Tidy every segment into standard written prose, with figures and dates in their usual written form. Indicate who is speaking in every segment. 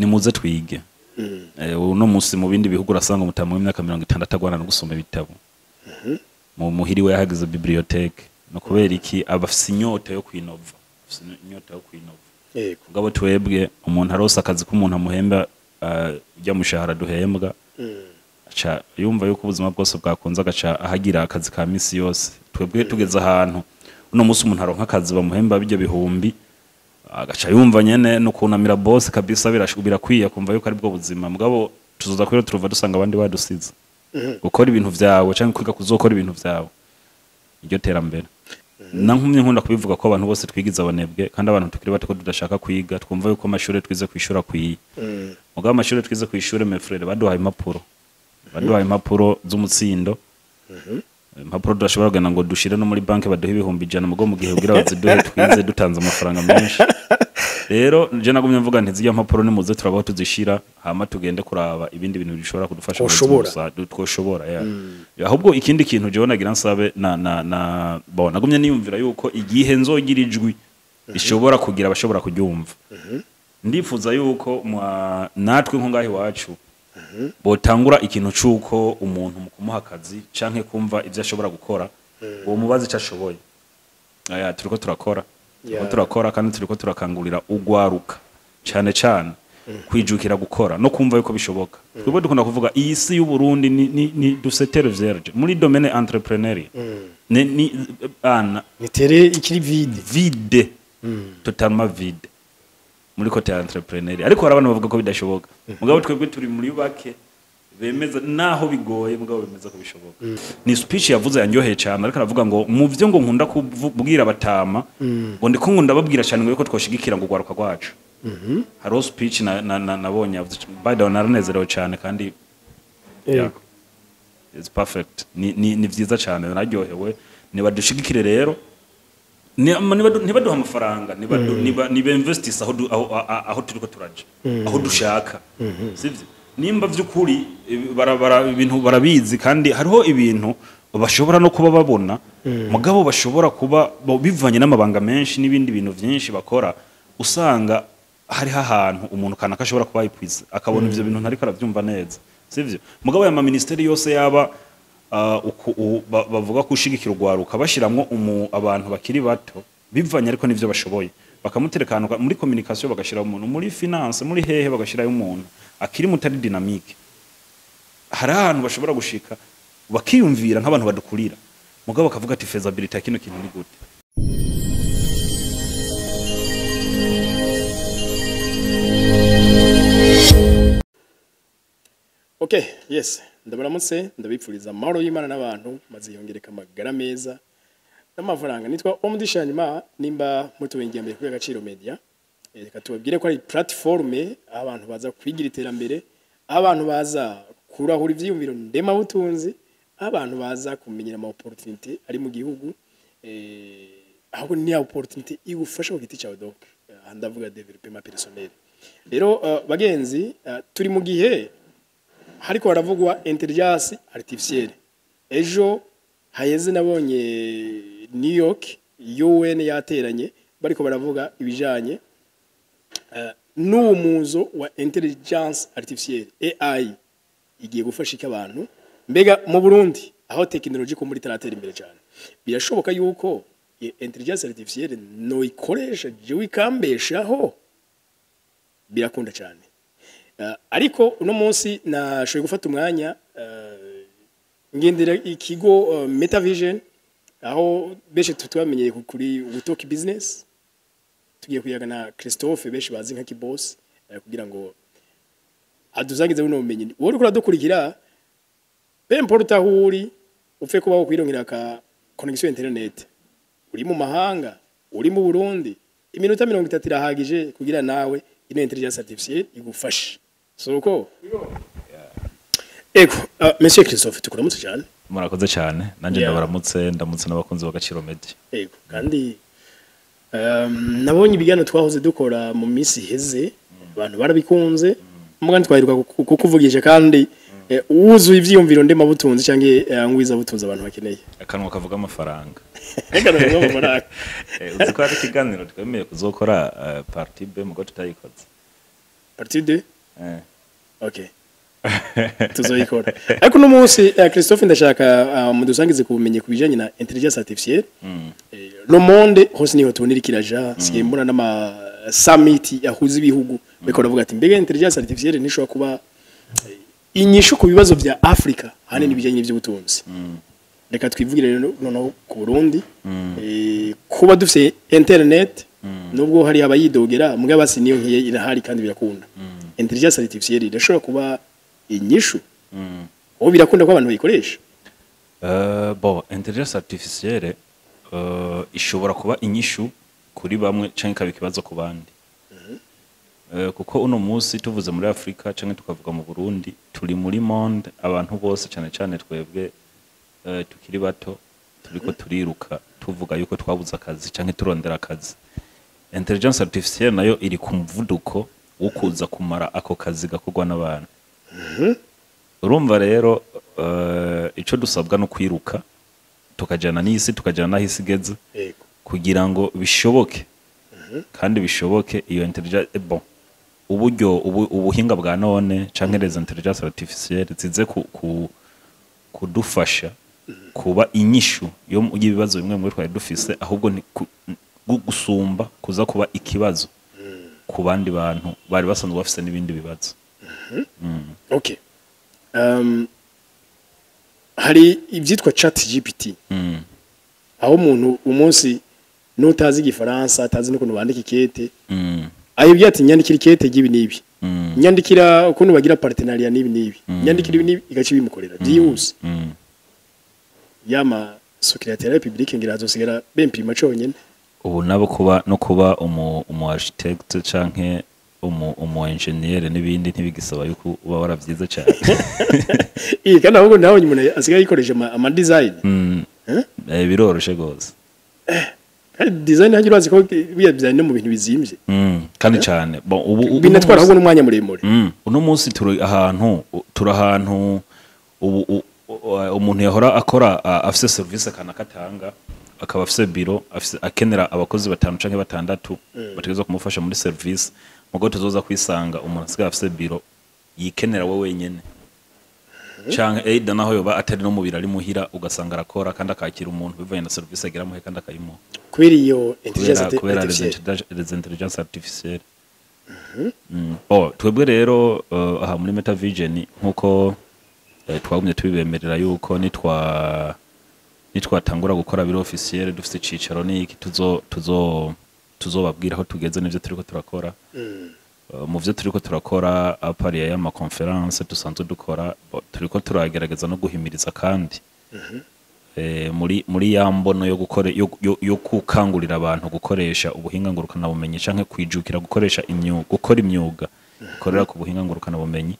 Speaker 1: Nimuze twige. Uno musi mu bindi bihugu urasanga umutama w'imyaka 60 agwana no gusoma ibitabo. Mu muhiri we yahagize bibliothèque. No kubera iki? Aba afise inyota yo kwinova, afise inyota yo kwinova. Mugabo twebwe umuntu arose akazi k'umuntu amuhemba, ujya mushahara duhembwa, aca yumva yuko ubuzima bwose bwakunze, agaca ahagira akazi ka misi yose. Twebwe tugeze ahantu uno munsi umuntu aronka akazi bamuhemba bijya bihumbi, agaca yumva nyene no kunamira boss kabisa, birakwiye kumva yuko aribwo buzima. Mugabo tuzoza kuri turuva dusanga abandi badusize. Gukora ibintu vyawe canke kwiga kuzokora ibintu vyawe, iryo terambere. Na nkumye nkunda kubivuga ko abantu bose twigize abanebwe, kandi abantu tukiri bato ko tudashaka kwiga, twumva yuko amashuri twize kwishura akwiye. Mugabo amashuri twize kw'ishure, mes frères, baduhaye impapuro z'umutsindo, impapuro tudashobora kugenda ngo dushire no muri banki baduhe 100,000. Mugabo mu gihe kugira baziduhe twize dutanze amafaranga menshi. Rero je nagumye mvuga nti zirya mpapuro nimuze turabaho tuzishira, hama tugende kuraba ibindi bintu bishobora kudufasha mu buzima.
Speaker 2: Twoshobora.
Speaker 1: Twoshobora, yeah. Ahubwo ikindi kintu jewe nagira nsabe na bon, nagumye niyumvira yuko igihe nzogira ijwi rishobora kugira abashobora kuryumva, ndifuza yuko natwe nko ngaho iwacu botangura ikintu c'uko umuntu mu kumuha akazi canke kumva ivyo ashobora gukora, uwo mubazi ico ashoboye. Aya turiko turakora, turiko turakora, kandi turiko turakangurira ugwaruka cane cane kwijukira gukora no kumva yuko bishoboka. Twebwe dukunda kuvuga iyi si y'u Burundi ni dufise terre vierge muri domaine entrepreneuriat, ni ana
Speaker 2: Ni terre ikiri vide.
Speaker 1: Vide, totalement vide muri côté entrepreneur. Ariko hari abantu bavuga ko bidashoboka, mugabo twebwe turi muri bake bemeza naho bigoye, mugabo bemeza ko bishoboka. Ni speech yavuze yanyoheye cyane, ariko aravuga ngo mu byo ngo nkunda kubwira abatama, ngo ndiko ngo ndababwira cyane ngo yuko twoshigikira ngo ugwaruka rwacu. Hariho speech na nabonye yavuze, by the way naranezerewe cyane kandi it's perfect, ni vyiza cyane, naryohewe. Nibadushigikire rero, ntibaduha amafaranga, niba investisa aho aho turiko turaja, aho dushaka, sivyo? Nimba vy'ukuri ibintu barabizi, kandi hariho ibintu bashobora no kuba babona, mugabo bashobora kuba bivanye n'amabanga menshi n'ibindi bintu vyinshi bakora, usanga hariho ahantu umuntu kanaka ashobora kuba yipwiza akabona ivyo bintu ntariko aravyumva neza, sivyo? Mugabo aya maministeri yose yaba bavuga ko ushigikira urwaruka, bashiramwo abantu bakiri bato bivanye ariko n'ivyo bashoboye, bakamutereka ahantu muri communication, bagashiraho umuntu muri finance, muri hehe bagashirayo umuntu akiri mutari dynamique. Hari ahantu bashobora gushika bakiyumvira nk'abantu badukurira, mugabo bakavuga ati faisabilité ya kino kintu ni gute?
Speaker 2: Okay, yes, ndabaramutse, ndabipfuriza amahoro y'Imana n'abantu, maze yongereka amagara meza n'amafaranga. Nitwa Omudisha. Nyuma nimba mutubengiye mbere kuri Agaciro Media, reka tubabwire ko ari plateforme aho abantu baza kwigira iterambere, aho abantu baza kurahura ivyiyumviro ndemabutunzi, aho abantu baza kumenyera ama opportunité ari mu gihugu, ahubwo ni opportunité igufasha ku giti cyawe. Donc aha ndavuga développement personnel. Rero bagenzi, turi mu gihe hariko haravugwa intelligence artificielle. Ejo haheze nabonye New York UN yateranye, bariko baravuga ibijanye n'uwo muzo wa intelligence artificielle, AI igiye gufasha iki abantu. Mbega mu Burundi aho technologie ko muri taratera imbere cyane, birashoboka yuko intelligence artificielle no ikoresha jewe ikambeshaho? Birakunda cyane. Ariko uno munsi nashoboye gufata umwanya ngendera ikigo Metavision, aho benshi tutwamenyeye kuri Witalk Business. Tugiye kuyaga na Christophe, benshi bazi nka Kibos, kugira ngo adusangize buno bumenyi. Wowe uriko uradukurikira, peu importe aho uri, upfe kubaho kwirongera ka connexion internet, uri mu mahanga, uri mu Burundi, iminota 30 irahagije kugira nawe ino intelligence artificielle igufashe. Soko ego, monsieur Christophe, tukuramutse cyane.
Speaker 1: Murakoze cyane nanjye. Ndabaramutse, ndamutse n'abakunzi b'Agaciro Media.
Speaker 2: Ego, kandi nabonye ibiganiro twahoze dukora mu minsi iheze, abantu barabikunze. Mugandi twaheruka kukuvugisha kandi wuzuye ivyiyumviro ndemabutunzi canke ngwiza butunzi abantu bakeneye.
Speaker 1: Akanwa kavuga amafaranga.
Speaker 2: Reka navuga amafaranga.
Speaker 1: Uzi ko hari ikiganiro twemeye kuzokora partie B, mugo tutayikoze?
Speaker 2: Partie 2. Okay, tuzoyikora. Ariko uno munsi, Christophe, ndashaka mudusangize ku bumenyi ku bijanye na intelligence artificielle. Le monde hose niho tubonera ikiraja. Sigaye mbona n'ama summit yahuza ibihugu, bariko baravuga ati: "Mbega intelligence artificielle nishobora kuba inyishu ku bibazo vya Afrika, hanini bijanye n'ivy'ubutunzi?" Reka twivugire rero noneho ku Burundi. Kuba dufise internet, nubwo hari abayidogera, mugabo basi niyo nkiye irahari kandi birakunda. Intelligence artificielle irashobora kuba inyishu? Ubu birakunda ko abantu bayikoresha?
Speaker 1: Bon, intelligence artificielle ishobora kuba inyishu kuri bamwe canke ikaba ikibazo ku bandi. Kuko uno munsi tuvuze muri Afrika canke tukavuga mu Burundi, turi muri monde abantu bose, cane cane twebwe tukiri bato, turiko turiruka tuvuga yuko twabuze akazi canke turondera akazi. Intelligence artificielle nayo iri ku muvuduko wo kuza kumara ako kazi gakorwa n'abantu. Urumva rero, ico dusabwa no kwiruka tukajana n'isi, tukajana n'aho isi igeze, kugira ngo bishoboke. Kandi bishoboke iyo intelligence, bon, uburyo ubuhinga bwa none canke les intelligence artificielle zize kudufasha kuba inyishu yo y'ibibazo bimwe muri twari dufise, ahubwo ni gusumba kuza kuba ikibazo ku bandi bantu bari basanzwe bafise n'ibindi bibazo.
Speaker 2: Okay, hari ibyitwa Chat GPT, aho umuntu umunsi n'utazi igifaransa, atazi n'ukuntu bandika ikete, ayibwiye ati: "Nyandikira ikete ry'ibi n'ibi, nyandikira ukuntu bagira partenariat n'ibi n'ibi, nyandikira ibi n'ibi," igaca ibimukorera byihuse. Yama secrétaire public ngira azosigara bempima conyene.
Speaker 1: Ubu nabo kuba no kuba umu architecte canke umu engineer n'ibindi ntibigisaba yuko uba waravyize cyane.
Speaker 2: Iyi kandi ahubwo nawe umuntu asigaye yikoresha ama design.
Speaker 1: Eh? Biroroshe gose.
Speaker 2: Kandi design hagira urazi ko biya design no mu bintu bizimvye.
Speaker 1: Kandi cyane. Bon, ubu
Speaker 2: binatwara ahubwo n'umwanya muremure.
Speaker 1: Uno munsi turi ahantu ubu umuntu yahora akora, afise service kanaka atanga, akaba afise biro, afise akenera abakozi batanu canke batandatu bategerezwa kumufasha muri service, mugo tuzoza kwisanga umuntu asigaye afise biro yikenera we wenyene, canke either naho yoba atari no mu biro, ari muhira, ugasanga arakora kandi akakira umuntu bivanye na service agira muhe kandi akayimuha.
Speaker 2: Kubera iyo intelligence
Speaker 1: kubera les
Speaker 2: artificielle.
Speaker 1: Les intelligence artificielle. Oh, twebwe rero aha muri Meta Vision, nkuko twagumye tubibemerera yuko nitwatangura gukora biro officiel, dufite icicaro n'iki, tuzo tuzobabwira aho tugeze n'ivyo turiko turakora. Mu vyo turiko turakora, à part y'ama conférence dusanzwe dukora, turiko turagerageza no guhimiriza kandi muri ya mbono yo gukora yo gukangurira abantu gukoresha ubuhinga ngurukana bumenyi canke kwijukira gukoresha imyuga, gukora imyuga ikorera ku buhinga ngurukana bumenyi.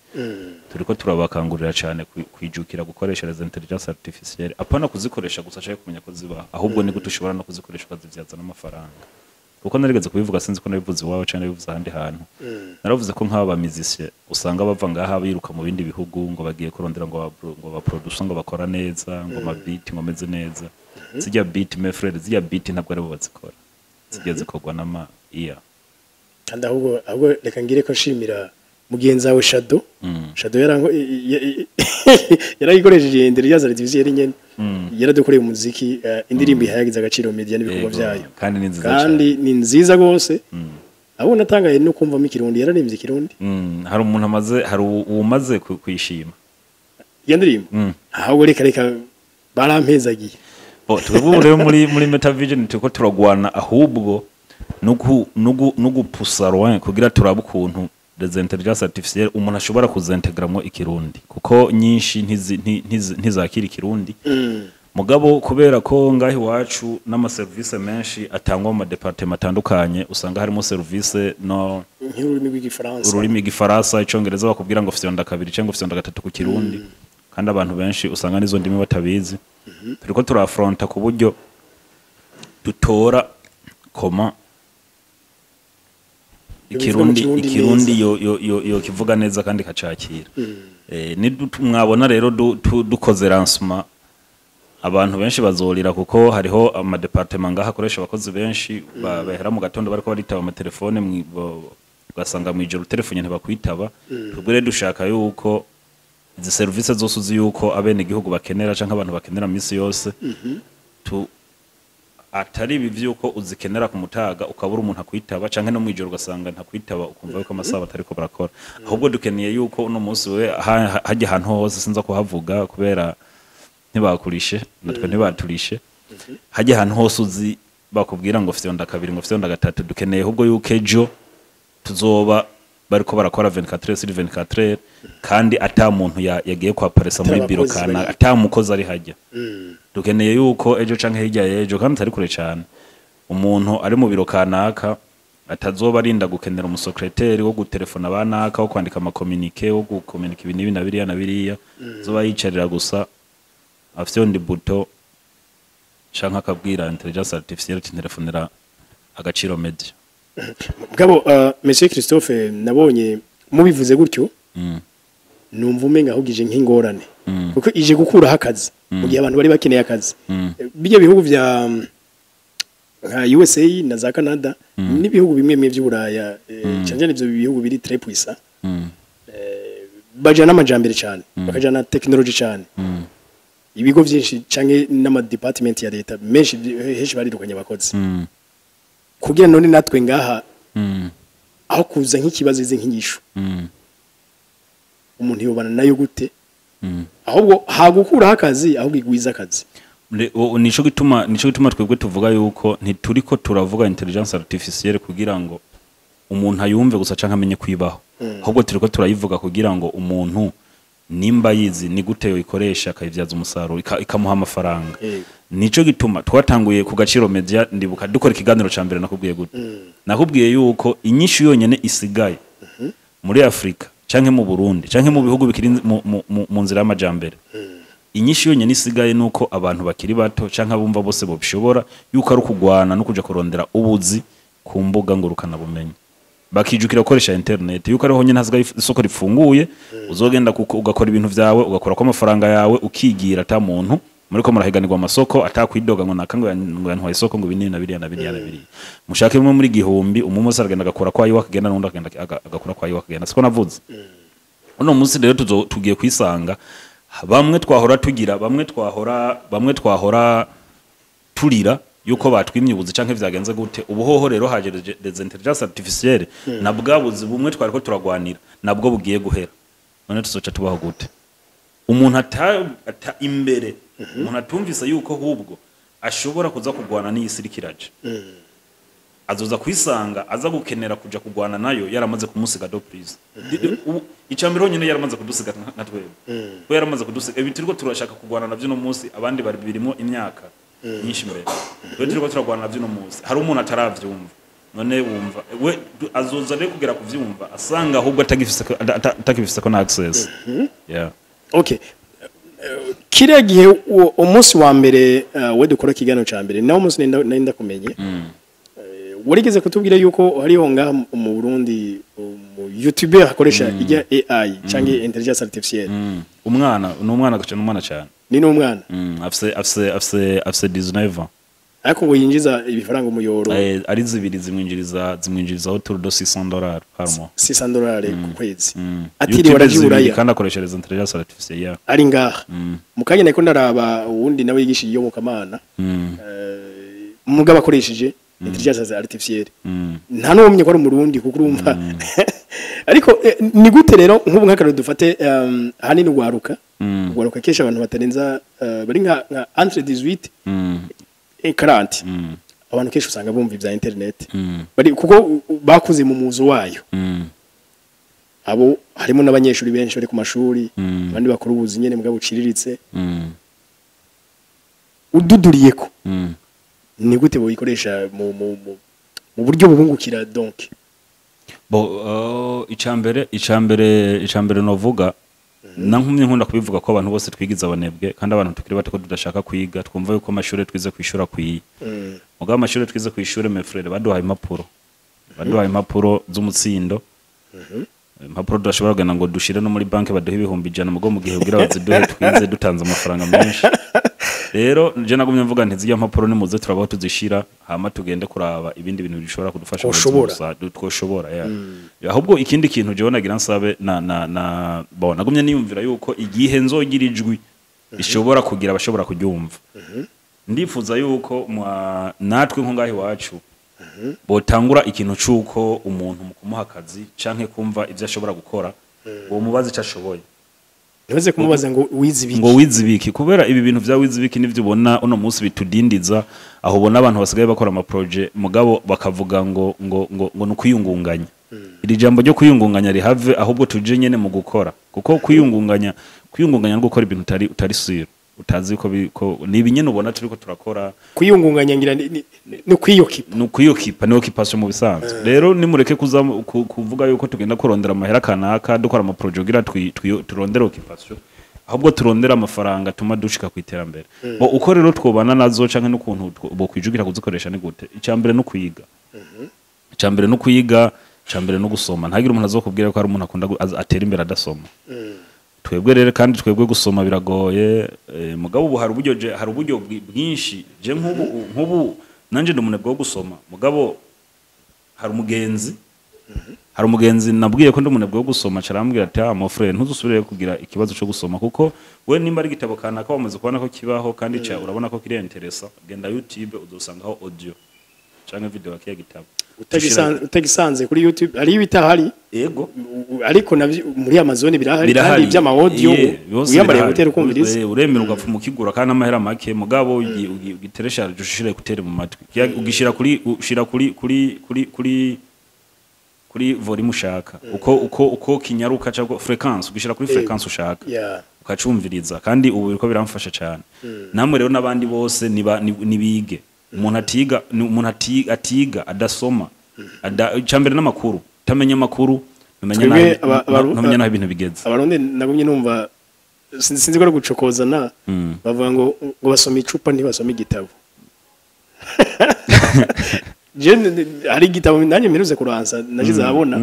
Speaker 1: Turiko turabakangurira cyane kwijukira gukoresha les intelligence artificielle, apana kuzikoresha gusa canke kumenya ko zibaho, ahubwo ni gute ushobora no kuzikoresha ukazivyaza n'amafaranga. Kuko narigeze kubivuga, sinzi ko nabivuze iwawe canke nabivuze ahandi hantu, naravuze ko nk'aba musiciens usanga bava ngaha biruka mu bindi bihugu ngo bagiye kurondera ngo ba producer ngo bakora neza, ngo ama beat ngo meze neza. Zijya beat, mes frères, zijya beat ntabwo aribo bazikora, zijya zikorwa n'ama IA.
Speaker 2: Kandi ahubwo reka ngire ko nshimira mugenzi wawe Shadow. Shadow yarayikoresheje intelligence artificielle nyene, yaradukoreye umuziki, indirimbo ihayagiza Agaciro Media n'ibikorwa
Speaker 1: Yego,
Speaker 2: vyayo.
Speaker 1: Kandi ni nziza.
Speaker 2: Kandi ni nziza gose. Abo natangaye no kumvamo ikirundi, yararimbye ikirundi.
Speaker 1: Hari umuntu amaze, hari uwumaze kuyishima.
Speaker 2: Iyo ndirimbo, ahubwo reka barampezagiye.
Speaker 1: Bo, twebwe ubu rero muri Meta Vision turiko turagwana ahubwo nugu pousser loin kugira turabe ukuntu les intelligence artificielle umuntu ashobora kuzintegramwo ikirundi, kuko nyinshi ntizakira ikirundi. Mugabo kubera ko ngaho iwacu n'amaserivisi menshi atangwa mu ma départements atandukanye, usanga harimo serivisi no
Speaker 2: nk'ururimi rw'igifaransa.
Speaker 1: Ururimi igifaransa, icongereza, bakubwira ngo fyonda kabiri cyangwa fyonda gatatu ku kirundi, kandi abantu benshi usanga n'izo ndimi batabizi. Turiko turafronta ku buryo dutora koma
Speaker 2: Bivuga mu
Speaker 1: ikirundi.
Speaker 2: Kirundi
Speaker 1: Ikirundi
Speaker 2: neza.
Speaker 1: yo kivuga neza kandi kacakira. Ni mwabona rero dukoze lancement, abantu benshi bazorira, kuko hariho ama départements ngaha akoresha abakozi benshi bahera mu gatondo bariko baritaba amatelefone. Ugasanga mu ijoro telefone ntibakwitaba. Twebwe rero dushaka yuko izi serivisi zose uzi yuko abene igihugu bakenera canke abantu bakenera misi yose, tu atari ibi vyuko uzikenera ku mutaga ukabura umuntu akwitaba, canke no mwijoro ugasanga ntakwitaba, ukumva yuko amasaha batariko barakora. Ahubwo dukeneye yuko uno munsi we hajya ahantu hose, sinza kuhavuga kubera ntibakurishe natwe ntibaturishe, hajya ahantu hose uzi bakubwira ngo fyonda kabiri, ngo fyonda gatatu. Dukeneye ahubwo yuko ejo tuzoba bariko barakora 24 sur 24, kandi ata muntu yagiye kwa paresa muri
Speaker 2: Atari
Speaker 1: biro
Speaker 2: abakozi
Speaker 1: kana
Speaker 2: bari.
Speaker 1: Ata mukozi ari hajya. Dukeneye yuko ejo canke hirya y'ejo, kandi atari kure cane, umuntu ari mu biro kanaka atazoba arinda gukenera umusekreteri wo gutelefona banaka, wo kwandika ama communiqué, wo gukomunika ibi n'ibi na biriya na biriya. Azoba yicarira gusa afyonda bouton canke akabwira intelligence artificielle ati: "Telefonera Agaciro Media."
Speaker 2: Mugabo Monsieur Christophe, nabonye mubivuze gutyo, numva umenga ahubwo ije nk'ingorane, kuko ije gukuraho akazi mu gihe abantu bari bakeneye akazi. Bijya bihugu vya nka USA na za Canada n'ibihugu bimwe bimwe by'Uburaya, cyane cyane ivyo bihugu biri très puissant, bajana n'amajambere cyane, bakajana technology cyane. Ibigo byinshi canke n'ama department ya leta menshi, henshi barirukanye abakozi. Kugira none natwe ngaha, aho kuza nk'ikibazo izi nk'inyishu, umuntu yobana nayo gute? Ahubwo hagukuraho akazi, ahubwo igwiza akazi.
Speaker 1: Nico gituma twebwe tuvuga yuko ntituriko turavuga intelligence artificielle kugira ngo umuntu ayumve gusa canke amenye kwibaho, ahubwo turiko turayivuga kugira ngo umuntu nimba yizi ni gute yoyikoresha akayivyaza umusaruro, ikamuha amafaranga. Nico gituma twatanguye ku Gaciro Media. Ndibuka dukora ikiganiro ca mbere, nakubwiye gute? Nakubwiye yuko inyishu yonyene isigaye muri Afrika canke mu Burundi canke mu bihugu bikiri mu nzira y'amajambere, inyishu yonyene isigaye nuko abantu bakiri bato canke abumva bose bobishobora, yuko ari ukugwana no kuja kurondera ubuzi ku mbuga ngurukana bumenyi, bakijukira gukoresha internet, yuko ariho nyene hasigaye isoko rifunguye. Uzogenda kuko ugakora ibintu vyawe, ugakora ko amafaranga yawe, ukigira ata muntu muriko murahiganirwa amasoko, atakwidoga ngo naka ngo yantwaye isoko, ngo binini na biriya na biriya na biriya. Mushake bimwe muri gihumbi, umwe wese aragenda agakora kwa yiwe akagenda, n'undi akagenda agakora kwa yiwe akagenda. Siko navuze? Uno munsi rero tugiye kwisanga bamwe twahora tugira, bamwe twahora turira yuko batwimye ubuzi canke vyagenze gute. Ubu hoho rero haje des intelligence artificielle, na bwa buzi bumwe twariko turagwanira nabwo bugiye guhera. None tuzoca tubaho gute? Umuntu ata imbere, umuntu atumvise yuko hubwo ashobora kuza kugwana n'iyisi iriko iraje, azoza kwisanga aza gukenera kuja kugwana nayo yaramaze kumusiga do please. Icambere honyine yaramaze kudusiga nka twebwe, we yaramaze kudusiga. Ibi turiko turashaka kugwana navyo no munsi, abandi bari birimo imyaka myinshi imbere. Twe turiko turagwana navyo no munsi, hari umuntu ataravyumva. None wumva we azoza rero kugera kuvyumva asanga ahubwo atagifise ko na access, yeah.
Speaker 2: Okay. Kiriya gihe umunsi wa mbere, we dukora ikiganiro ca mbere, nawo munsi nari ndakumenye, warigeze kutubwira yuko hariho ngaha mu Burundi mu YouTuber akoresha ijya AI canke intelligence artificielle.
Speaker 1: Umwana ni umwana gace, ni umwana cyane.
Speaker 2: Ni n'umwana?
Speaker 1: Afise 19 ans.
Speaker 2: Ariko ngo yinjiza ibifaranga umuyoro.
Speaker 1: Ari zibiri zimwinjiriza autour de $600 par mois.
Speaker 2: $600 ku kwezi, atiriwe
Speaker 1: YouTube
Speaker 2: araja
Speaker 1: zibiri,
Speaker 2: Iburaya.
Speaker 1: Kandi akoreshereza intelligence artificielle, yeah.
Speaker 2: Ari ngaha. Mu kanya nariko ndaraba uwundi nawe yigisha iyobokamana, mugabo akoresheje intelligence artificielle, nta n'uwumye ko ari Umurundi, kuko urumva. Ariko ni gute rero, nk'ubu nk'akarero dufate, ahanini ugwaruka, ugwaruka kenshi abantu batarenza, bari nka entre 18 et 40, abantu kenshi usanga bumva ibya internet, bari kuko bakuze mu muzo wayo. Abo harimo n'abanyeshuri benshi bari ku mashuri, abandi bakora ubuzi nyene mugabo buciriritse. Ududuriyeko, ni gute boyikoresha mu buryo bubungukira donc?
Speaker 1: Bo icambere novuga, na nkumye nkunda kubivuga ko abantu bose twigiza abanebwe, kandi abantu tukiri bato ko tudashaka kwiga, twumva yuko amashuri twize kwishura kwiye. Mugabo amashuri twize kwishura, mes frères, baduhaye impapuro z'umutsindo, impapuro tudashobora kugenda ngo dushire no muri banki baduhe 100,000. Mugo mu gihe kugira baziduhe twize dutanze amafaranga menshi. Rero je nagumye mvuga nti zirya mpapuro nimuze turabaho tuzishira, hama tugende kuraba ibindi bintu bishobora kudufasha mu buzima.
Speaker 2: Twoshobora.
Speaker 1: Twoshobora, yeah. Ahubwo ikindi kintu jewe nagira nsabe na bon, nagumye niyumvira yuko igihe nzogira ijwi ishobora kugira abashobora kuryumva, ndifuza yuko natwe nko ngaho iwacu botangura ikintu c'uko umuntu mu kumuha akazi canke kumva ivyo ashobora gukora, uwo mubaza ico ashoboye.
Speaker 2: Ntibaze kumubaza ngo wize ibiki.
Speaker 1: Ngo wize ibiki, kubera ibi bintu vya wize ibiki nivyo ubona uno munsi bitudindiza, aho ubona abantu basigaye bakora ama projet mugabo bakavuga ngo nukwiyungunganya. Iri jambo ryo kwiyungunganya rihave, ahubwo tuje nyene mu gukora, kuko kwiyungunganya no gukora ibintu utari sûr, utazi ko ni ibi nyene ubona turiko turakora.
Speaker 2: Kwiyungunganya ngira ni kwiyokipa.
Speaker 1: Ni ukwiyokipa, ni occupation mu bisanzwe. Rero nimureke kuza kuvuga yuko tugenda kurondera amahera kanaka, dukora ama projet kugira turondere occupation, ahubwo turondera amafaranga atuma dushika ku iterambere. Bo uko rero twobana nazo canke n'ukuntu bo kwijugira kuzikoresha ni gute? Icambere no kwiga, icambere no kwiga, icambere no gusoma. Ntagire umuntu azokubwira ko hari umuntu akunda atera imbere adasoma. Twebwe rero kandi twebwe gusoma biragoye, mugabo ubu hari uburyo hari uburyo bwinshi. Je nk'ubu nanje ndi umunebwe wo gusoma, mugabo hari umugenzi nabwiye ko ndi umunebwe wo gusoma, carambwira ati: "Ah, mon frère, ntuzusubire kugira ikibazo cyo gusoma, kuko we nimba ari igitabo kanaka wamaze kubona ko kibaho kandi ca urabona ko kiri intéressant, genda YouTube uzosangaho audio canke video ya kiya gitabo."
Speaker 2: Utagisanze kuri YouTube hariyo ibitahari.
Speaker 1: Ego.
Speaker 2: Ariko navyo muri Amazon birahari, kandi iby'ama audio
Speaker 1: Byose
Speaker 2: wiyambariye
Speaker 1: birahari.
Speaker 2: gutera ukumviriza.
Speaker 1: Uremera ugapfa umukigura kandi amahera make, mugabo ugiteresha ushire kutere mu matwi. Ugishira kuri ushira kuri volume ushaka, uko kinyaruka cyangwa fréquence, ugishira kuri fréquence ushaka, ukacumviriza. Kandi ubu biriko biramfasha cyane. Namwe rero n'abandi bose nibige. Umuntu atiga ni umuntu atiga adasoma icambere n'amakuru, utamenya amakuru ntumenya
Speaker 2: Twebwe
Speaker 1: ntumenya naho ibintu bigeze.
Speaker 2: Abarundi nagumye numva, sinzi ko ari gucokozana, bavuga ngo basoma icupa ntibasoma igitabo. Je hari igitabo nanjye mperuze kuransa nashize ahabona,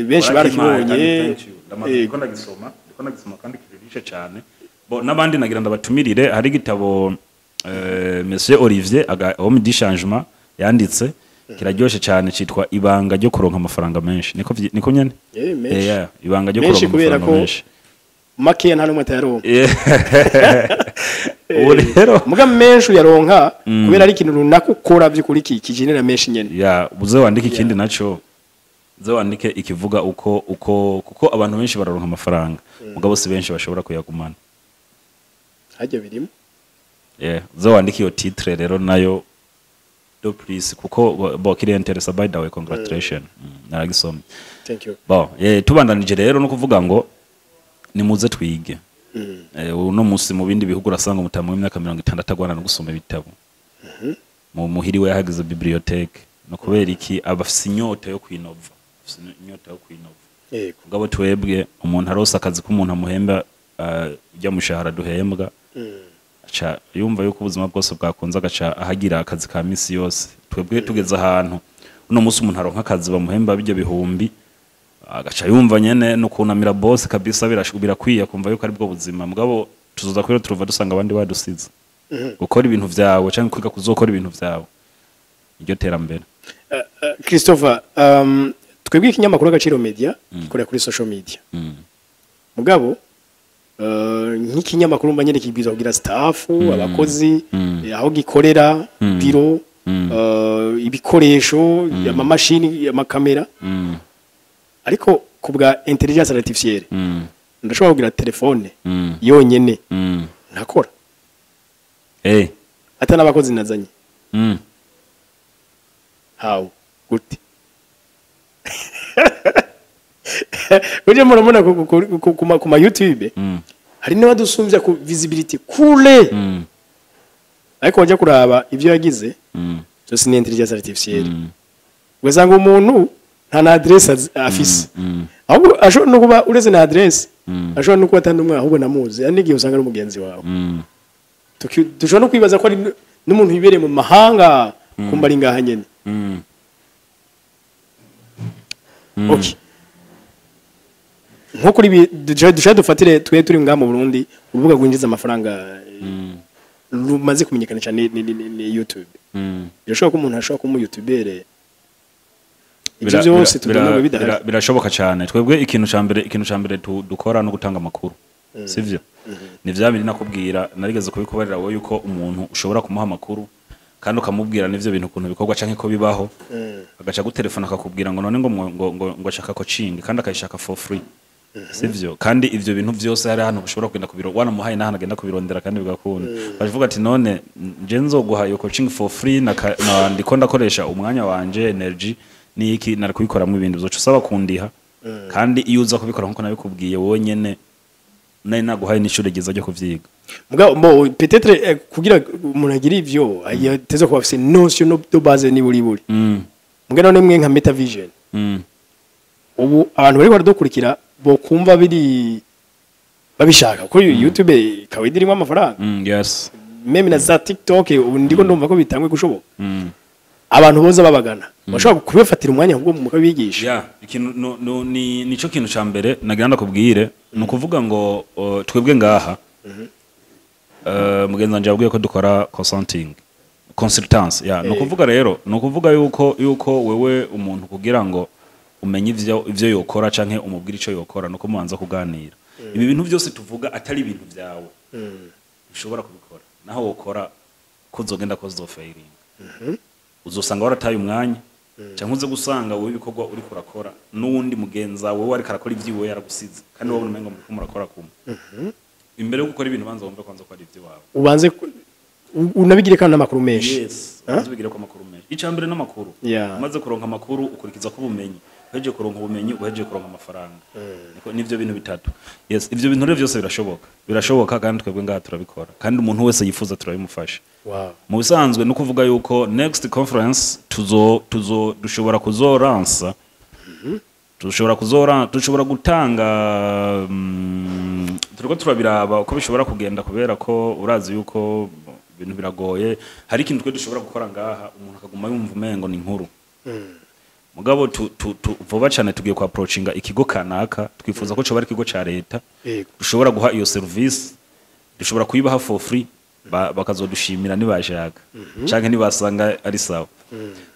Speaker 2: benshi barakibonye.
Speaker 1: Ndiko ndagisoma kandi kiririshe cyane. Bo n'abandi nagira ndabatumirire, hari igitabo Monsieur Olivier aga homme du changement yanditse, kiraryoshe cyane, citwa Ibanga ryo kuronka amafaranga menshi. Niko niko nyene.
Speaker 2: Menshi.
Speaker 1: Yeah, Ibanga ryo
Speaker 2: Menshi
Speaker 1: kuronka
Speaker 2: kubera
Speaker 1: amafaranga
Speaker 2: ko
Speaker 1: menshi.
Speaker 2: Makeya nta n'umwe atayaronka.
Speaker 1: Ubu rero
Speaker 2: muga menshi uyaronka kubera ari ikintu runaka ukora by'ukuri kigenera menshi nyene.
Speaker 1: Ya, uze wandike ikindi naco, uze wandike ikivuga uko kuko abantu benshi bararonka amafaranga, mugabo si benshi bashobora kuyagumana.
Speaker 2: Hajya birimo.
Speaker 1: Yeah, uze wandike iyo titre rero nayo de plus, kuko bo kiri intéressant. By the way, congratulations, naragisomye.
Speaker 2: Thank you.
Speaker 1: Bon, tubandanije rero no kuvuga ngo nimuze twige. Uno munsi mu bindi bihugu urasanga umutamu w'imyaka 60 agwana no gusoma ibitabo, mu muhiri we yahagize bibliothèque. No kubera iki? Aba afise inyota yo kwinova, afise inyota yo kwinova. Mugabo twebwe umuntu arose akazi k'umuntu amuhemba, ujya mushahara duhembwa, aca yumva yuko ubuzima bwose bwakunze, agaca ahagira akazi ka misi yose. Twebwe tugeze ahantu uno munsi umuntu aronka akazi bamuhemba bijya bihumbi, agaca yumva nyene no kunamira boss kabisa birakwiye, kumva yuko ari bwo buzima. Mugabo tuzoza kuri turuva dusanga abandi badusize. Gukora ibintu vyawe canke kwiga kuzokora ibintu vyawe, iryo terambere.
Speaker 2: Christopher, twebwe ikinyamakuru Agaciro Media gikorera kuri social media. Mugabo nk'ikinyamakuru mba nyene kibwirizwa kugira staff, abakozi, aho gikorera, biro, ibikoresho, amamashini, amakamera. Ariko ku bwa intelligence artificielle ndashobora kugira telefone yonyene ntakora ata n'abakozi nazanye. How? Gute? Uje murabona ku ma YouTube hari n'abadusumbya ku visibility kure, ariko wajya kuraba ibyo yagize byose ni intelligence artificielle. Ugasanga umuntu nta na adresse afise, ahubwo ashobora no kuba uretse na adresse, ashobora no kuba atandi umwe ahubwo namuzi, hari n'igihe usanga ari umugenzi wawe. Dushobora no kwibaza ko ari n'umuntu wibereye mu mahanga, kumba ari ngaha nyene. Okay, nko kuri ibi dushobora dufatire twe turi ngaha mu Burundi, urubuga rwinjiza amafaranga. Rumaze kumenyekana cyane ni YouTube. Birashoboka ko umuntu ashobora kuba umu youtuber, ibyo byose tubona bidahari?
Speaker 1: Birashoboka cyane. Twebwe ikintu ca mbere dukora no gutanga amakuru, sivyo? Ni vya bindi nakubwira, narigeze kubikubarira wowe, yuko umuntu ushobora kumuha amakuru kandi ukamubwira n'ivyo bintu ukuntu bikorwa canke ko bibaho, agaca gutelefona akakubwira ngo none ngo ashaka coaching, kandi akayishaka for free, sivyo? Kandi ivyo bintu vyose hari ahantu ushobora kugenda kubiro, wanamuhaye n'ahantu agenda kubirondera kandi bigakunda. Bavuga ati: "None nje nzoguha iyo coaching for free na ndiko ndakoresha umwanya wanje, energy n'iki, nari kubikoramwo ibindi, uzoca usaba kundiha." Kandi iyo uza kubikora nkuko nabikubwiye, wowe nyene nari naguhaye n'ishuri ryiza ryo kuvyiga.
Speaker 2: Mugabo bo peut-être kugira umuntu agire ivyo yateze kuba afise notion no de base ni buri buri. Mugabo none mwe nka Meta Vision, ubu abantu bari baradukurikira bo kumva biri babishaka ko YouTube kawaida irimo amafaranga, même na za TikTok ubu ndiko ndumva ko bitangwe gushoboka, abantu boza babagana bashobora kubifatira umwanya ahubwo mukabigisha?
Speaker 1: Ya, ikintu no, ni nico kintu ca mbere nagira ndakubwire, ni ukuvuga ngo twebwe ngaha, mugenzi wanje yabwiye ko dukora consulting, consultance ya, ni ukuvuga rero, ni ukuvuga yuko wewe umuntu kugira ngo umenye ivyo yokora canke umubwire ico yokora, nuko mubanza kuganira. Ibi bintu byose tuvuga atari ibintu vyawe, ushobora kubikora naho wokora ko uzogenda ko uzofailinga, uzosanga warataye umwanya, cyangwa uze gusanga wowe ibikorwa uriko urakora n'uwundi mugenza wowe ariko arakora ivy'iwe yaragusize, kandi wowe umengo muriko murakora kumwe. Imbere yo gukora ibintu, banza wumve kwanza ko ari ivy'iwawe.
Speaker 2: Ubanze unabigire kandi n'amakuru menshi.
Speaker 1: Yes, ubanze ubigire ko amakuru menshi. Icya mbere n'amakuru. Umaze kuronka amakuru, ukurikiza ko ubumenyi. Uhejeje kuronka ubumenyi, uhejeje kuronka amafaranga. Niko nivyo bintu bitatu. Yes, ivyo bintu rero byose birashoboka, birashoboka, kandi twebwe ngaha turabikora, kandi umuntu wese yifuza turabimufasha. Mu bisanzwe no kuvuga yuko next conference tuzo dushobora kuzoransa, dushobora kuzora, dushobora gutanga, turiko turabiraba uko bishobora kugenda, kubera ko urazi yuko ibintu biragoye. Hari ikintu twe dushobora gukora ngaha umuntu akaguma yumva umengo ni inkuru. Mugabo tu vuba cyane tugiye ku approachinga ikigo kanaka, twifuza ko coba ari ikigo ca leta dushobora guha iyo service, dushobora kuyibaha for free, bakazodushimira nibashaka canke nibasanga ari sawa.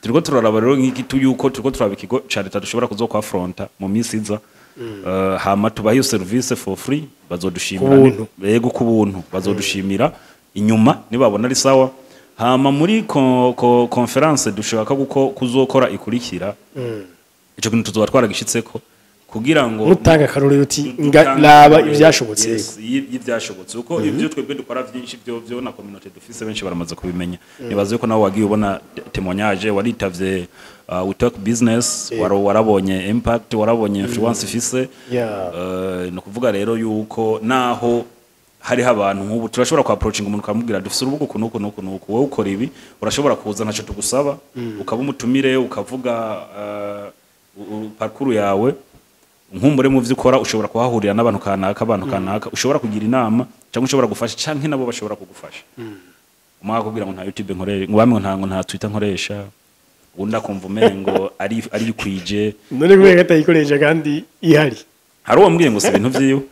Speaker 1: Turiko turaraba rero nk'iki yuko turiko turaba ikigo ca leta dushobora kuzokwafronta mu minsi iza, hama tubaha iyo service for free, bazodushimira.
Speaker 2: Ku buntu.
Speaker 1: Yego, ku buntu. Bazodushimira inyuma nibabona ari sawa. Hama muri conference dushaka guko kuzokora ikurikira, ico kintu tuzoba twaragishitseko kugira ngo
Speaker 2: mutanga akarorero uti
Speaker 1: dutanga
Speaker 2: laba
Speaker 1: akarorero,
Speaker 2: ivyashobotse.
Speaker 1: Yes, y'ivyashobotse, kuko ivyo twebwe dukora vyinshi byo na communauté dufise, benshi baramaze kubimenya. Nibaze ko nawe wagiye ubona témoignage, waritavye We Talk Business, warabonye impact, warabonye influence ifise. Ni ukuvuga rero yuko naho hariho abantu nk'ubu turashobora ku approaching umuntu ukamubwira: "Dufise urubuga uku n'uku n'uku n'uku, wowe ukora ibi, urashobora kuza, ntaco tugusaba, ukaba umutumire, ukavuga parcours yawe, nkumbure mu vyo ukora ushobora kuhahurira n'abantu kanaka, abantu kanaka ushobora kugira inama cyangwa ushobora gufasha, canke nabo bashobora kugufasha." Umwe akakubwira ngo nta YouTube nkoresha, ngo bamwe ngo nta Twitter nkoresha, undi akumva umengo ari kwije.
Speaker 2: None kubera ko atayikoresha kandi ihari?
Speaker 1: Hari uwambwiye ngo si ibintu vyiwe,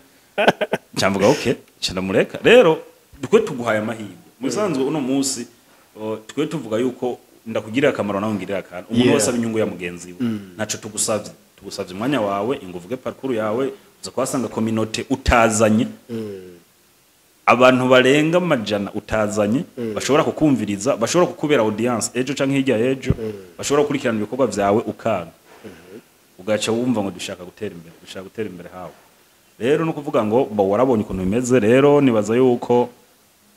Speaker 1: cyamvuga okay, ndamureka. Rero twe tuguhaye amahirwe. Mu bisanzwe uno munsi twe tuvuga yuko ndakugirira akamaro nawe ngirira akantu, umuntu wese aba inyungu ya mugenzi we. Ntaco tugusavye, tugusavye umwanya wawe ngo uvuge parcours yawe, uza kuhasanga communauté utazanye, abantu barenga amajana utazanye, bashobora kukumviriza, bashobora kukubera audience ejo canke hirya y'ejo, bashobora gukurikirana ibikorwa vyawe, ukanga ugaca wumva ngo dushaka gutera imbere, dushaka gutera imbere hawe. Rero no kuvuga ngo bo warabonye ukuntu bimeze. Rero nibaza yuko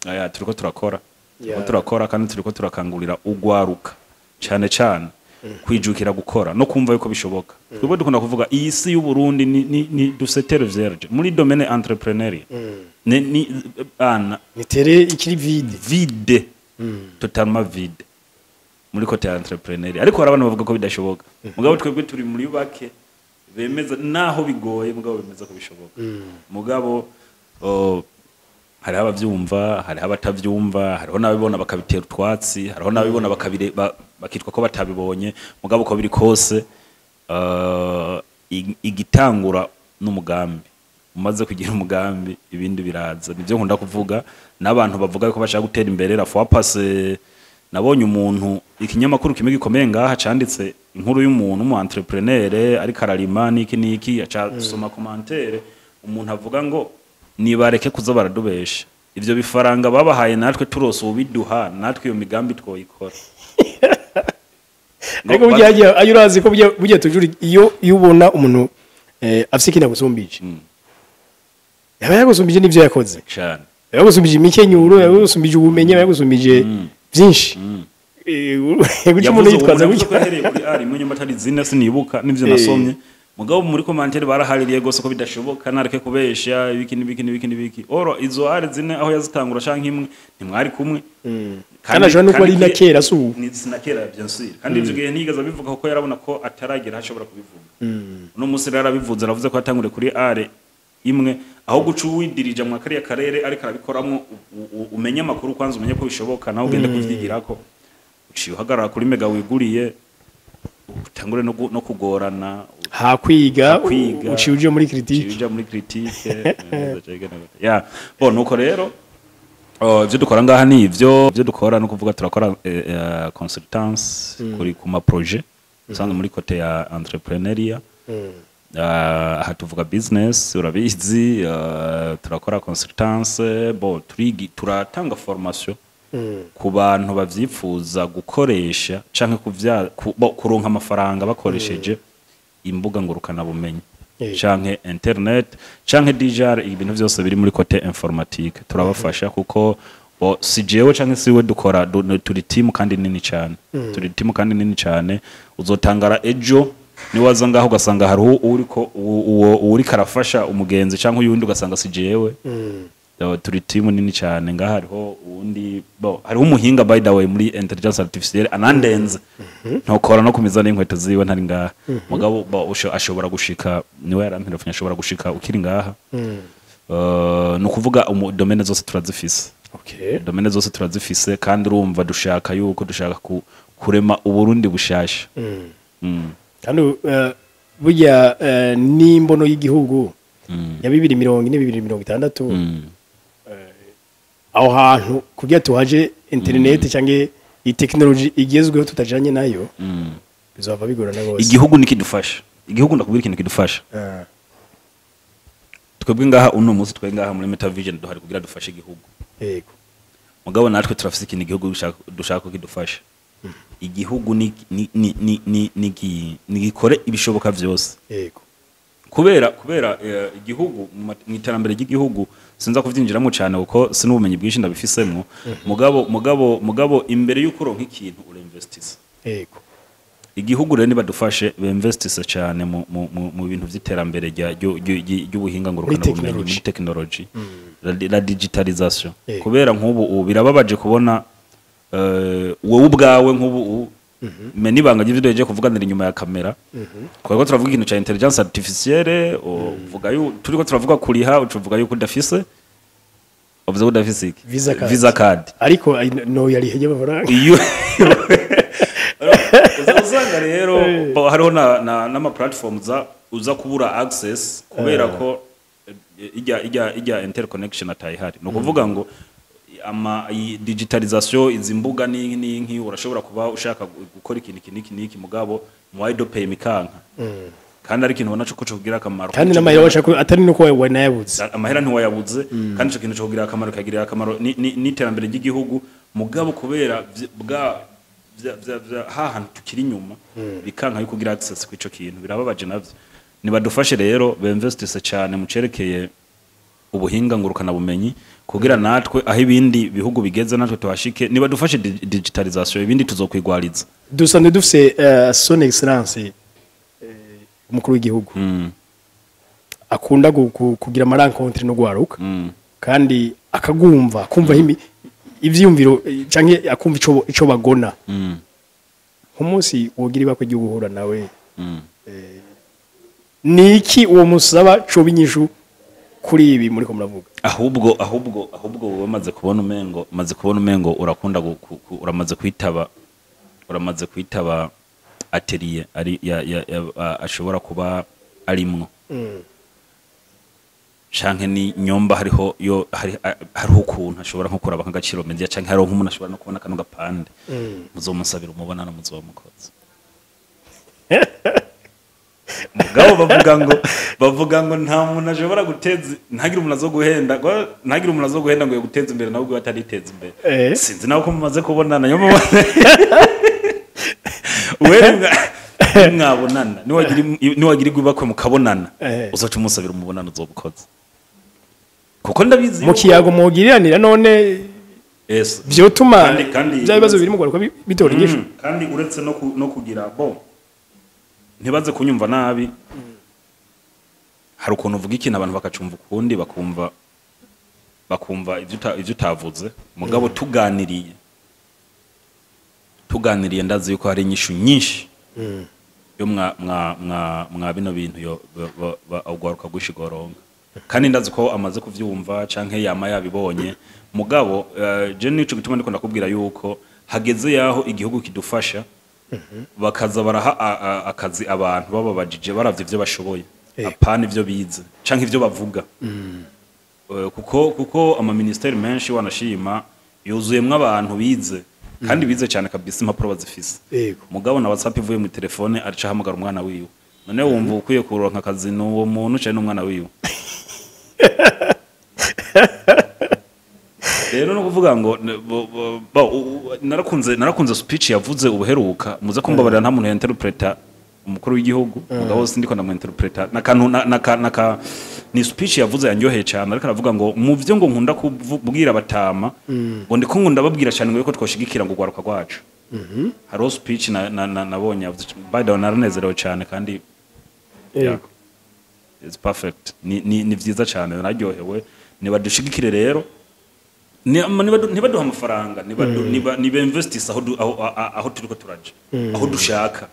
Speaker 1: aya turiko turakora, turiko turakora, kandi turiko turakangurira ugwaruka cyane cyane kwijukira gukora no kumva yuko bishoboka. Twebwe dukunda kuvuga iyi si y'u Burundi ni dufise terre vierge muri domaine entrepreneuriat, ni ana
Speaker 2: ni terre ikiri vide.
Speaker 1: Vide, totalement vide muri côté ya entrepreneur. Ariko hari abantu bavuga ko bidashoboka, mugabo twebwe turi muri bake bemeza naho bigoye, mugabo bemeza ko bishoboka. Mugabo hariho abavyumva, hariho abatavyumva, hariho n'ababibona bakabitera utwatsi, hariho n'ababibona bakitwa ko batabibonye. Mugabo uko biri kose, igitangura n'umugambi. Umaze kugira umugambi, ibindi biraza. Nivyo nkunda kuvuga n'abantu bavuga ko bashaka gutera imbere. La fois passée nabonye umuntu, ikinyamakuru kimwe gikomeye ngaha canditse inkuru y'umuntu umu entrepreneur ariko ararima niki niki, aca soma commentaire, umuntu avuga ngo nibareke kuza baradubesha, ivyo bifaranga babahaye natwe turose ubiduha, natwe iyo migambi twoyikora.
Speaker 2: Ariko burya hagiye ayo urazi ko burya tujuri iyo ubona umuntu afise ikintu agusumbije, yaba yagusumbije n'ivyo yakoze,
Speaker 1: cane.
Speaker 2: Yaba yagusumbije imikenyuro, yaba yagusumbije ubumenyi, yaba yagusumbije byinshi. Guca umuntu yitwaza
Speaker 1: yavuze ko
Speaker 2: gutya.
Speaker 1: Yahereye kuri ari imwe nyuma atari zine, sinibuka n'ivyo nasomye, mugabo muri commentaire barahaririye gose ko bidashoboka, nareke kubesha, ibiki n'ibiki n'ibiki n'ibiki. Oro izo are zine aho yazitangura canke imwe ntimwari kumwe.
Speaker 2: Kandi ashobora no kuba ari na kera, si ubu.
Speaker 1: Ni sinakera, bien sûr. Kandi ivyo gihe ntiyigeze abivuga kuko yarabona ko ataragera aho ashobora kubivuga. Uno munsi rero arabivuze, aravuze ko yatanguriye kuri are imwe, aho guca uwidirija mu kariya karere ariko arabikoramwo, umenye amakuru kwanza, umenye ko bishoboka, nawe ugende kuvyigirako, uciye uhagarara kuri mega wiguriye, utangure no kugorana.
Speaker 2: Hakwiga.
Speaker 1: Hakwiga.
Speaker 2: Uciye uje muri
Speaker 1: uciye
Speaker 2: critique.
Speaker 1: Uja muri critique ya bon. Nuko rero, oh, ivyo dukora ngaha ni ivyo dukora, no kuvuga turakora consultance kuri ku ma projet usanzwe muri côté ya entrepreneuriat. Aha tuvuga business, urabizi, turakora consultance, bon, turigi turatanga formation ku bantu bavyifuza gukoresha canke bo, kuronka amafaranga bakoresheje imbuga ngurukana bumenyi canke internet canke digital, ibintu vyose biri muri côté informatique turabafasha, kuko bo si jewe canke siwe dukora, turi team kandi nini cyane, turi team kandi nini cyane. Uzotangara ejo niwaza ngaho ugasanga hariho uriko uwo uriko arafasha umugenzi canke uyundi, ugasanga si jewe. Turi team nini cyane ngaha. Hariho uwundi, bo hariho umuhinga, by the way, muri intelligence artificielle anandenze, ntokora no kumiza n'inkweto ziwe ntari ngaha, mugabo bo ashobora gushika, niwe yaramperefunye, ashobora gushika ukiri ngaha. Ni ukuvuga domaine zose turazifise. Domaine zose turazifise, kandi urumva dushaka yuko dushaka kurema Uburundi bushasha.
Speaker 2: Kandi burya n'imbono y'igihugu ya 2040, 2060, aho hantu kugira tuhaje internet cyangwa iyi technology igezweho tutajanye nayo, bizava bigorana rwose.
Speaker 1: Igihugu nikidufasha, igihugu, ndakubwira ikintu kidufasha. Twebwe ngaha uno munsi, twebwe ngaha muri Metavision duhari kugira dufashe igihugu. Mugabo natwe turafise ikintu igihugu dushaka ko kidufasha. Igihugu ni gikore ibishoboka vyose, kubera igihugu mu iterambere ry'igihugu, sinza kuvyinjiramo cyane kuko sinubumenyi bwinshi ndabifisemwo, mugabo imbere y'uko uronka ikintu urinvestisa. Igihugu rero nibadufashe beinvestise cyane mu bintu vy'iterambere ry'ubuhinga ngurukana bumenyi,
Speaker 2: technology.
Speaker 1: Muri technology, la digitalisation. Kubera nk'ubu ubu birababaje kubona wowe ubwawe nk'ubu me nibanga ry'ivyo duhejeje kuvuganira inyuma ya kamera, kubera ko turavuga ikintu ca intelligence artificielle, uvuga turiko turavuga kuriha, ucuvuga yuko udafise, uvuze ko udafise iki?
Speaker 2: Visa card.
Speaker 1: Visa card.
Speaker 2: Ariko no yariheje amafaranga.
Speaker 1: Iyo uza usanga rero hariho na n'ama platform uza kubura access kubera ko ijya interconnection atayihari. Ni ukuvuga ngo ama iyi digitalisation, izi mbuga ni n'inki, urashobora kuba ushaka gukora ikintu iki n'iki n'iki, mugabo mu pay mikanka, kandi ari ikintu ubona co kugira akamaro.
Speaker 2: Kandi n'amahera washaka atari nuko wanayabuze.
Speaker 1: Amahera ntiwayabuze, kandi ico kintu cyo kugira akamaro kagirira akamaro n'iterambere ry'igihugu, mugabo kubera bwa vya hahantu tukiri inyuma, bikanka yuko kugira access kw'ico kintu. Birababaje navyo. Nibadufashe rero beinvestise cyane mu cerekeye ubuhinga ngurukana bumenyi, kugira natwe aho ibindi bihugu bigeze natwe tuhashike. Nibadufashe digitalisation, ibindi tuzokwigwariza.
Speaker 2: Dusanzwe dufise son excellence umukuru w'igihugu akunda kugira ama rencontre no gwaruka, kandi akagumva akumva ivyiyumviro, canke akumva ico bagona. Nk'umunsi wogira ibakwe ryo guhura nawe, niki uwo musaba coba inyishu kuri ibi muriko muravuga?
Speaker 1: Ahubwo wowe maze kubona umengo urakunda uramaze kwitaba atelier ari ya, ashobora kuba arimwo. Canke ni nyomba hariho yo hariho ukuntu ashobora nko kuraba nk'Agaciro Media, canke hariho nk'umuntu ashobora no kubona kano gapande, muzomusabira umubonano, muzomukoza. Mugabo bavuga ngo nta muntu ashobora guteza, ntagire umuntu azo guhenda ngo ntagire umuntu azo guhenda ngo yo guteza imbere nawe ubwo atariteza imbere. Sinzi nawe ko mumaze kubonana, yo mubona wewe mwabonana, niwagira ibakwe mukabonana, uzoca umusabira umubonano, uzobukoze, kuko ndabizi
Speaker 2: Mu kiyago mugiriranira none
Speaker 1: Yes.
Speaker 2: vyotuma
Speaker 1: Kandi
Speaker 2: bya bibazo biri mu Rwanda bitora inyishu?
Speaker 1: Kandi uretse no kugira bo ntibaze kunyumva nabi, hari ukuntu uvuga ikintu abantu bakacumva ukundi, bakumva ivyo utavuze. Mugabo tuganiriye, ndazi yuko hari inyishu nyinshi yo mwa bino bintu yo ugwaruka gwishigoronga, kandi ndazi ko amaze kuvyumva canke yama yabibonye. Mugabo je nico gituma ndiko ndakubwira yuko hageze yaho igihugu kidufasha, bakaza baraha akazi abantu bababajije, baravye ivyo bashoboye, apana ivyo bize canke ivyo bavuga. Kuko ama ministeri menshi wanashima yuzuyemwo abantu bize, kandi bize cyane kabisa, impapuro bazifise. Mugabo na WhatsApp ivuye mu telefone arica ahamagara umwana wiwe. None wumva ukwiye kuronka akazi n'uwo muntu cyane n'umwana wiwe? Rero no kuvuga ngo narakunze speech yavuze ubuheruka. Muze kumbabarira, nta muntu interpreta umukuru w'igihugu, mugabo sindiko ndamu-interpreta nakantu naka ni speech yavuze yanyoheye cyane. Ariko aravuga ngo mu vyo ngo nkunda kubwira abatama, ngo ndiko ngo ndababwira cyane ngo yuko twoshigikira ngo ugwaruka rwacu. Hariho speech nabonye yavuze, by the way, naranezerewe cyane kandi it's perfect, ni vyiza cyane, naryohewe. Nibadushigikire rero, ntibaduha amafaranga, niba investisa aho aho turiko turaja, aho dushaka,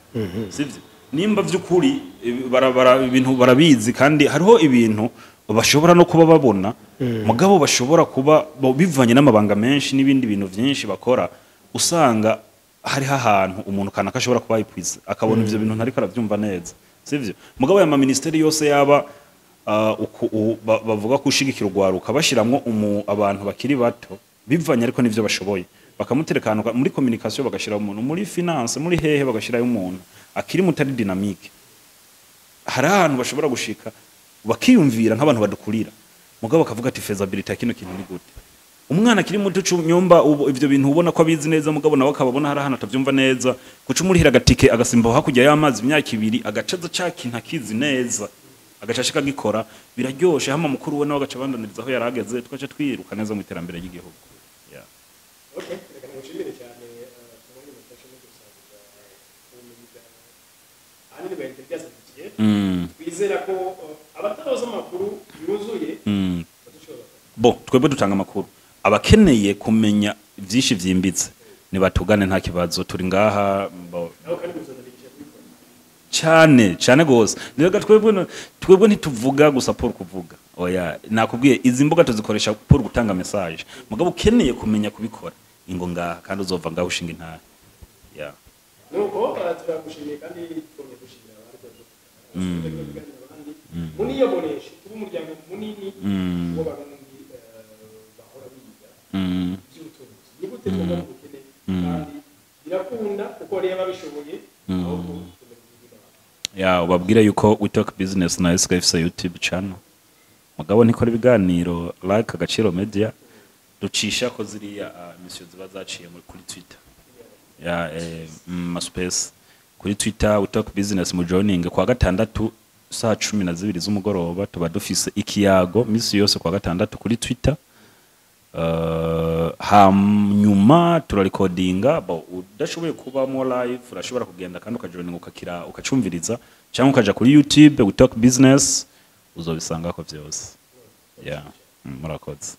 Speaker 1: sivyo? Nimba vy'ukuri ibintu barabizi, kandi hariho ibintu bashobora no kuba babona, mugabo bashobora kuba bivanye n'amabanga menshi n'ibindi bintu vyinshi bakora, usanga hariho ahantu umuntu kanaka ashobora kuba yipwiza akabona ivyo bintu ntariko aravyumva neza, sivyo? Mugabo ya ministeri yose yaba bavuga ko ushigikira urwaruka, bashiramwo abantu bakiri bato bivanye ariko n'ivyo bashoboye, bakamutereka ahantu muri communication, bagashira umuntu muri finance, muri hehe bagashirayo umuntu akiri mutari dynamique, hari ahantu bashobora gushika bakiyumvira nk'abantu badukurira, mugabo bakavuga ati feasibility ya kino kintu ni gute? Umwana akiri muto nyumba ubu ivyo bintu ubona ko abizi neza, mugabo nawe akababona hari ahantu atavyumva neza, kuca umurihira agatike agasimba hakurya y'amazi imyaka 2, agacaza ca kintu akizi neza, agaca ashika agikora, biraryoshe. Hama mukuru we nawe agaca abandaniriza aho yarageze, tugaca twiruka neza mu iterambere ry'igihugu. Yeah.
Speaker 2: Okay, reka ngushimire cyane kumwanya mufashe no gusangiza ubumenyi bwa ahanini bwa intelligence artificielle. Twizera ko abataroza amakuru yuzuye badushobora.
Speaker 1: Bo twebwe dutanga amakuru, abakeneye kumenya vyinshi vyimbitse nibatugane, nta kibazo, turi ngaha
Speaker 2: Naho kandi muzanabigisha kubikora?
Speaker 1: Cyane cyane gose. Rega twebwe ntituvuga gusa pour kuvuga, oya. Nakubwiye, izi mbuga tuzikoresha pour gutanga message, mugabo ukeneye kumenya kubikora, ingo ngaha, kandi uzova ngaho ushinga intara, yeah.
Speaker 2: Nuko turagushimiye, kandi twongeye gushimira abandi abandi muniyoboreshe tuba umuryango munini w'Abarundi bahora biga iby'ubutunzi, ni gute tuva mu bukene, kandi birakunda kuko rero ababishoboye aho kumenya.
Speaker 1: Ya, ubabwire yuko We Talk Business na SKFC YouTube channel, mugabo ntikora ibiganiro like Agaciro Media, ducisha ko ziriya mission ziba zaciye muri kuri Twitter ya space kuri Twitter, We Talk Business. Mu joining kwa gatandatu saa 12 z'umugoroba, tuba dufise ikiyago misi yose kwa gatandatu kuri Twitter. Hanyuma turarikodinga. Bo udashoboye kubamo live, urashobora kugenda kandi ukajoininga, ukakira, ukacumviriza, cyangwa ukaja kuri YouTube We Talk Business, uzobisangako vyose. Yeah, murakoze.